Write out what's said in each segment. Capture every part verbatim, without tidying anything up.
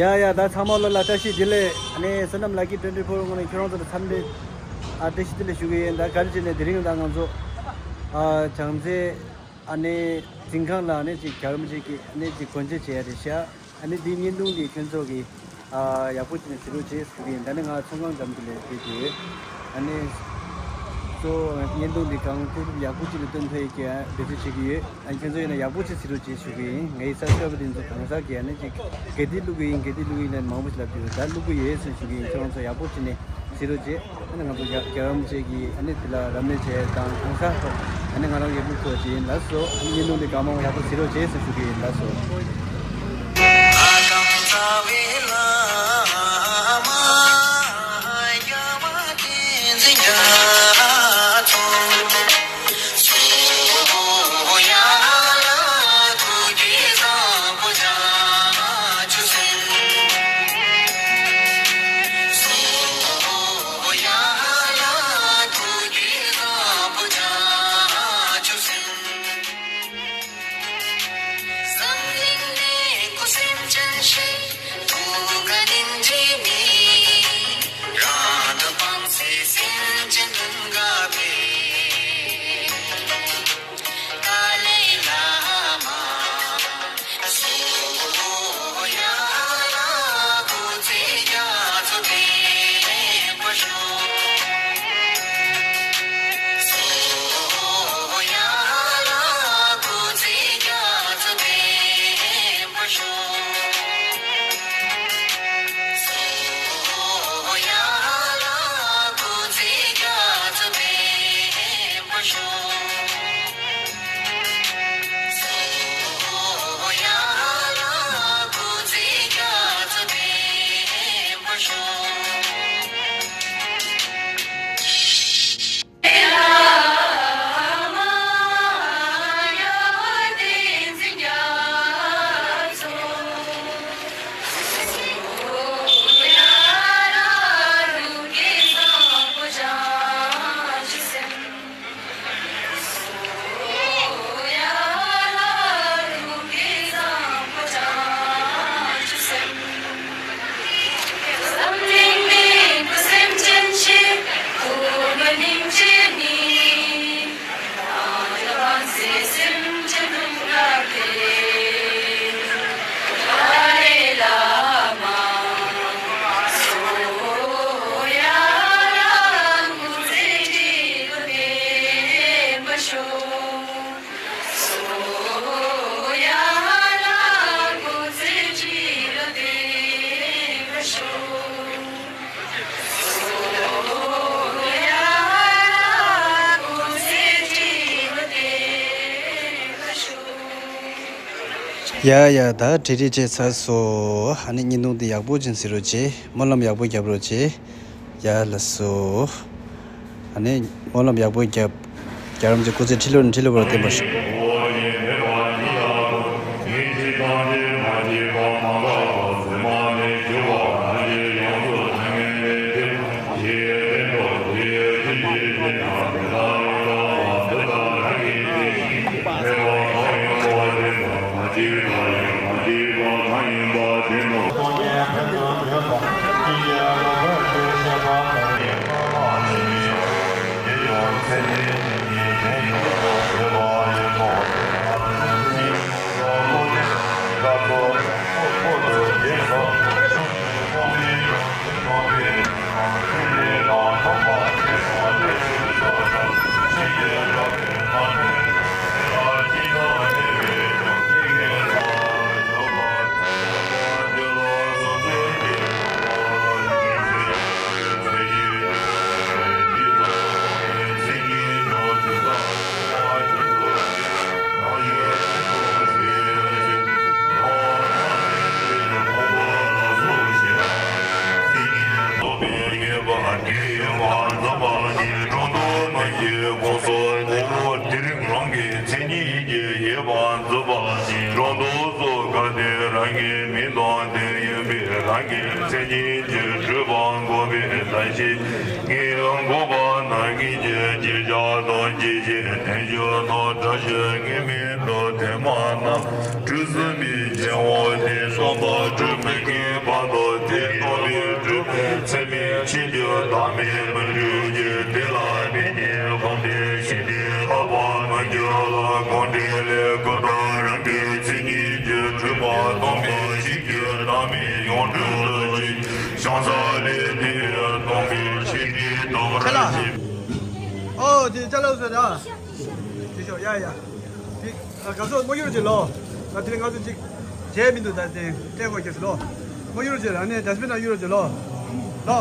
ཡ་ཡ། ད་ཚང་མ་ལོ་ལ་བཀྲ་ཤིས་བདེ་ལེགས། ཨ་ནི་བསོད་ནམས་ལགས་ཀྱི་ཊུ་ཝེན་ཊི་ཕོར་ངོས་ནས་ཁྱོད་རང་ཚོ་ལ་འཚམས་འདྲི། ཨ། བཀྲ་ཤིས་བདེ་ལེགས་ཞུ་གི་ཡིན། ད་ག་རེ་བྱས་ནས་དེ་རིང་ད་ང་ཚོ། ཨ། བྱང་རྩེ། ཨ་ནི་འཛིན་ཁང་ལ་ཨ་ནི་ཅིག་རྒྱལ་བ་རིན་པོ་ཆེ་གི་ཨ་ནི་ཅིག་སྒོ་འབྱེད་བྱས་ཡ་རེད་ཤག་ཨ་ནི་འདིའི་བརྙན་ཐུང་འདི་ཁྱོད་ཚོ་གིས། ཨ། ཡག་པོ་བྱས་ནས་གཟིགས་རོགས་བྱེད་ཞུ་གི་ཡིན། ད་ནི་ང་ཚོང་ཁང་འགྲམ་དུ་ལ་སླེབས་ཡོད། ཨ་ནི་གཙོ་བོ་བརྙན་ཐུང་འདི་གང་ཐུབ་ཐུབ་ཡག་པོ་བྱས་ནས་སྟོན་ཐུབ་ཡས་ཀྱི་འབད་བརྩོན་བྱེད་ཀྱི་ཡོད། ཨ། ཁྱེད་ཚོ་ཡིན་ན་ཡག་པོ་ཅིག་གཟིགས་རོགས་བྱེད་ཞུ་གི་ཡིན། ངའི་སབ་སི་ཀ་རའི་བར་དེ་ཚོ་གང་ཟག་གིས་ཨ་ནི་ཅིག་ག་དུས་བླུག་གི་ཡིན་ག་དུས་བླུག་གི་ཡིན་ལབ་མང་པོ་ཞིག་ལབ་ཀྱི་ཡོད། ད་བླུག་གི་ཡོད་ཟེར་ཞུ་གི་ཡིན། ཁྱེད་རང་ཚོ་ཡག་པོ་བྱས་ནས་གཟིགས་རོགས་བྱེད། ཨ་ནི་ང་ཚོ་རྒྱ་རྒྱལ་བ་རིན་པོ་ཆེ་གི་ཨ་ནི་དེ་ལ་རབ་གནས་བྱས་དང་གང་ཟག་ཐོག་ཨ་ནི་ང་རང་གིས་བླུག་ཐུབ་པ་བྱེད་ཡིན། ལགས་སོ། ཨ་ནི་བརྙན་ཐུང་འདི་གང་མང་ཡག་པོ་གཟིགས་རོགས་བྱེད་ཟེར་ཞུ་གི་ཡིན། ལགས་སོ། ཡ་ཡ། ད་བྲིས་བྲིས་བྱས་ཚར་སོང་། ཨ་ནི་བརྙན་ཐུང་འདི་ཡག་པོ་ཅིག་གཟིགས་རོགས་བྱེད། སྨོན་ལམ་ཡག་པོ་རྒྱབ་རོགས་བྱེད། ཡ་ལགས་སོ། ཨ་ནི་སྨོན་ལམ་ཡག་པོ་རྒྱབ། རྒྱལ་བ་རིན་པོ་ཆེ་སྐུ་ཚེ་ཁྲི་ལོ་ནས་ཁྲི་ལོ་བར་བརྟན་པར་ཤོག། ཡོངས་གྲུབ་ཀྱི་ཤོང་ས་ལས་དེ་གཏོང་བའི་ཆེད་དུ་གཏོང་བར་བྱེད། ཨོ་དེ་ཅ་ལག་བཟོས་ར། དེ་ཤོག་ཡ་ཡ། དེ་ག་ཚོད་མོ་གཡུར་གྱི་ལོ། ད་དེ་ང་ཚོ་ཅིག་བྱས་མི་འདུག་ད་དེ་ལྟས་གོ་ཁྱེར་སི་ལོ། མོ་གཡུར་གྱི་ར་ནས་ཌ་སི་པིན་ན་གཡུར་གྱི་ལོ། ལོ།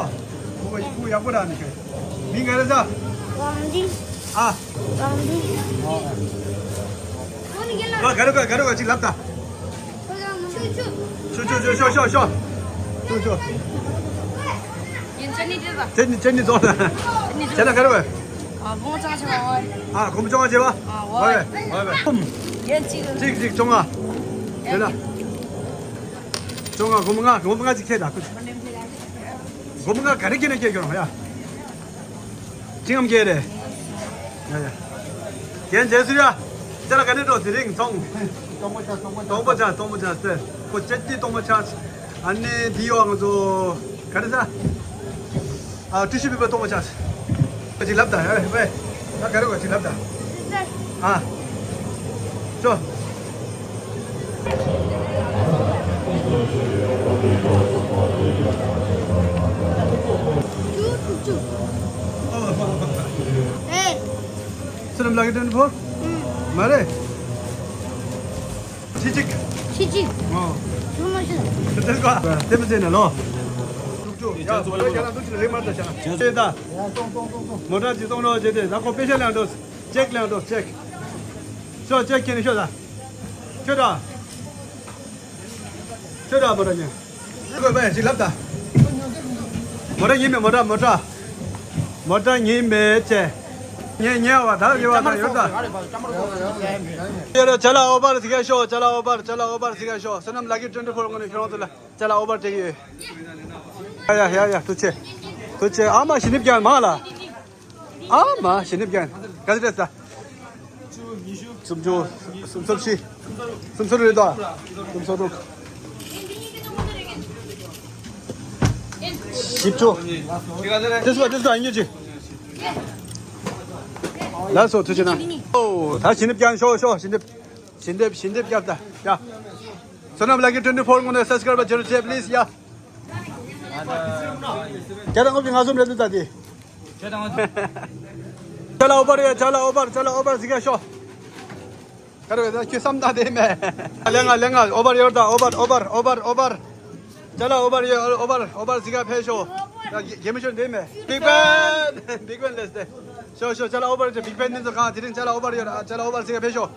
ཁུ་ཁུ་ཡག་པོ་ར་ནི་ཁྱོད། མིང་ག་རེ་ཟ། ཝང་ལི། ཨ། ཝང་ལི། ཨ། ག་རེ་ག་ག་རེ་ག་ཅིག་ལབ་ད། ཆུ་ཆུ་ཆུ་ཤོ་ཤོ་ཤོ། ཆུ་ཆུ། ཡིན་ཅན་ནི་དེ་ད། ཅན་ནི་ཅན་ནི་ཙོ་ད། ཅན་ན་ག་རེ་བས། ཨ་གོང་ཆང་ཆང་བ། ཨ་གོང་ཆང་ཆེ་བ། ཨ་བ། བ་བ་བ་བ། ཡན་ཅིག་ཅིག་ཅིག་ཅོང་ཨ། དེ་ལ། ཅོང་ཨ་གོང་ལྔ་གོང་ལྔ་ཅིག་ཁྱེད་ད། གོང་ལྔ་ག་རེ་ཁྱེད་ནས་ཁྱེད་ཁྱོད་རང་ཡ། ཅི་ངམ་སྐད་རེད། ཡ་ཡ། རྒན་རྗེས་སུ་ཡ། ཅ་ལག་ག་ནས་འགྲོ་དེ་རིང་ཚོང་། སྟོང་པ་ཆ་སྟོང་པ་ཆ་སྟོང་པ་ཆ་ཟེར། ཁོ་ཅེ་ཏི་སྟོང་པ་ཆ། ཨ་ནི་འདི་ཡོ་ང་ཚོ་ག་རེ་ཟ། ཨ་ཀྲུ་ཤི་བི་པ་སྟོང་པ་ཆ། ཅི་ལབ་ད་ཨེ་ཝེ། ད་ག་རེ་བ་ཅི་ལབ་ད། ཨ། ཅོ། ཨེ། སུ་རམ་ལག་གི་ཊུ་ཝེན་ཊི་ཕོར། མ་རེད། ཁྱི་གཅིག་ཁྱི་གཅིག་ཨོ། ཐུ་མ་ཤི། དེ་ལྟར་ག་དེ་མི་ཟེར་ན་ལོ། ཐུག་ཐུག་ཡ་མོ་ཊ་རྒྱ་ལ་འདུག་ཅི་ལ་རེད་མ་ལྟ་བྱ། ཅེ་ད། མོ་ཊ་ཅི་གཏོང་རོགས་བྱེད་དེ་ད་ཁོ་པེ་ཤ་ལེན་འགྲོ། ཅེག་ལེན་འགྲོ་ཅེག་ཤོག་ཅེག་ཁྱེར་ནས་ཤོག་ད། ཁྱོད་ད། ཁྱོད་ད་མོ་ཊ་ཉན། ཁོས་པས་ཅི་ལབ་ད། མོ་ཊ་ཉན་མེད་མོ་ཊ་མོ་ཊ། མོ་ཊ་ཉན་མེད་ཅེ། ཉན་ཉན་བ་ད་རེ་བ་ད་ཡོད་ད། ཡོད་རེད་ཅ་ལག་ཨོ་བར་ཟི་ག་ཤོག་ཅ་ལག་ཨོ་བར་ཅ་ལག་ཨོ་བར་ཟི་ག་ཤོག་བསོད་ནམས་ལག་གི་ཊུ་ཝེན་ཊི་ཕོར་ངོ་ནས་ཁྱོད་རང་ཚོ་ལ་ཅ་ལག་ཨོ་བར་སྤྲད་ཀྱི་ཡོད། ཡ་ཡ་ཡ་ཡ་ཐུགས་རྗེ་ཆེ། ཐུགས་རྗེ་ཆེ་ཨ་མ་ཞི་ནིབ་ཀྱང་མ་ལ། ཨ་མ་ཞི་ནིབ་ཀྱང་ག་ཚོད་སྤྲད་ས། སུམ་ཅུ། སུམ་ཅུ་བཞི། སུམ་ཅུ་རེད་ད། སུམ་ཅུ་དྲུག་བཞི་བཅུ། དེ་སུ་དེ་སུ་ཨ་ཉོ་ཅི། ལགས་སོ་ཐུགས་རྗེ་གནང་། ཨོ་ད་ཞི་ནིབ་ཀྱང་ཤོག་ཤོག་ཞི་ནིབ། ཞི་ནིབ་ཞི་ནིབ་རྒྱབ་ད་ཡ། བསོད་ནམས་ལགས་ཀྱི་ཊུ་ཝེན་ཊི་ཕོར་ངོ་ནས་སབ་སི་ཀ་རའིབ་བྱེད་རོགས་བྱེད་པླིས་ཡ། བརྒྱ་དང་ལྔ་བཅུ་ང་གསུམ་རེད་འདུག་ད་དེ། ཅ་ལག་ཨོ་བར་ཡ་ཅ་ལག་ཨོ་བར་ཅ་ལག་ཨོ་བར་ཟི་ག་ཤོག་ག་རེ་བས་ད་ཁྱོད་བསམ་ད་དེ་མེད། ལེ་ང་ལེ་ང་ཨོ་བར་ཡོད་ད་ཨོ་བར་ཨོ་བར་ཨོ་བར་ཨོ་བར། ཅ་ལག་ཨོ་བར་ཡོད་ཨོ་བར་ཨོ་བར་ཟི་ག་ཕེབས་ཤོག་ད་གེ་མི་ཤོར་དེ་མེད། བིག་བེན། བིག་བེན་ལེས་ཏེ། ཤོག་ཤོག་ཅ་ལག་ཨོ་བར་ཅ་བིག་བེན་ནི་ཚོ་གང་དེ་རིང་ཅ་ལག་ཨོ་བར་ཡོད་ཨ་ཅ་ལག་ཨོ་བར་ཟི་ག་ཕེབས་ཤོག་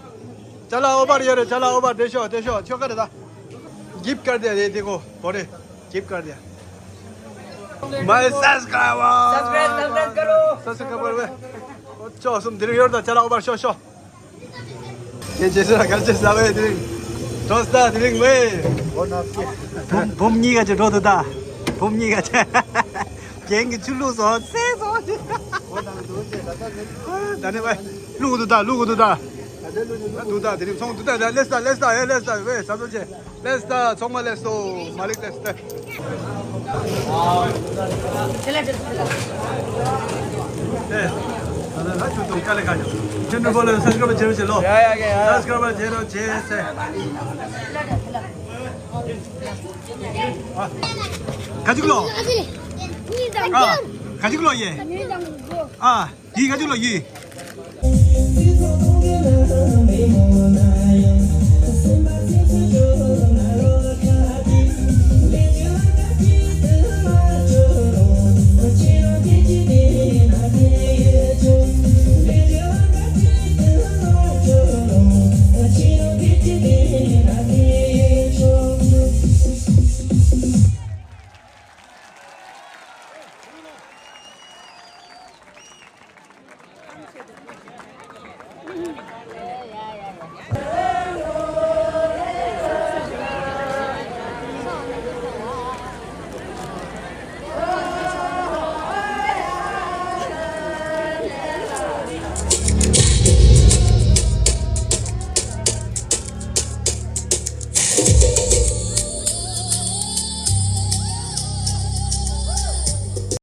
ཅ་ལག་ཨོ་བར་ཡོད་རེད་ཅ་ལག་ཨོ་བར་དེ་ཤོག་དེ་ཤོག་ཁྱོད་ག་རེ་ད། གིབ་ཀར་དེ་རེད་དེ་གོ་བོ་རེད། གིབ་ཀར་དེ། My subscriber. Subscribe, subscribe करो. Subscribe करो वे. ཅོག་གསུམ་དེ་རིང་ཡོད་ད་ཅ་ལག་ཨོ་བར་ཤོག་ཤོག་ཁྱེད་རྗེས་སུ་ལ་གར་ཆེ་ས་བས་དེ་རིང་། འགྲོ་ས་དེ་རིང་ཝེ། འོ་ན་སྐྱེ། བུམ་བུམ་གཉིས་ཀ་ཅིག་འགྲོ་འདུག་ད། བུམ་གཉིས་ཀ་ཅིག་རྒན་གྱི་ཆུ་བླུགས་སོང་སེ་སོང་། འོ་ན་འདུག་ཅེ་ད་ད་ནི། ད་ནི་ཝེ། བླུགས་འདུག་ད་བླུགས་འདུག་ད། ད་ལེ་བླུགས་འདུག་ད་དེ་རིང་ཚོང་འདུག་ད་ལེ་ལེ་ས་ལེ་ས་ཡ་ལེ་ས་ཝེ་ས་ཚོ་ཅེ། ལེ་ས་ཚོང་མ་ལེ་སོ། མ་ལིག་ལེ་ས། ཨེ། ད་ལྟ་ང་ཚོ་དང་དཀའ་ལས་ཁག་ཡོད། ཁྱེད་ནུ་བོ་ལ་སབ་སི་ཀ་རབ་བྱེད་རོགས་བྱེད་ལོ། ཡ་ཡ་ཡ་ཡ། སབ་སི་ཀ་རབ་བྱེད་རོགས་བྱེད་ཟེར། ཨ། ག་ཅིག་ལོ། ཨ། ག་ཅིག་ལོ་ཡེ། ཨ། དེ་ག་ཅིག་ལོ་ཡེ།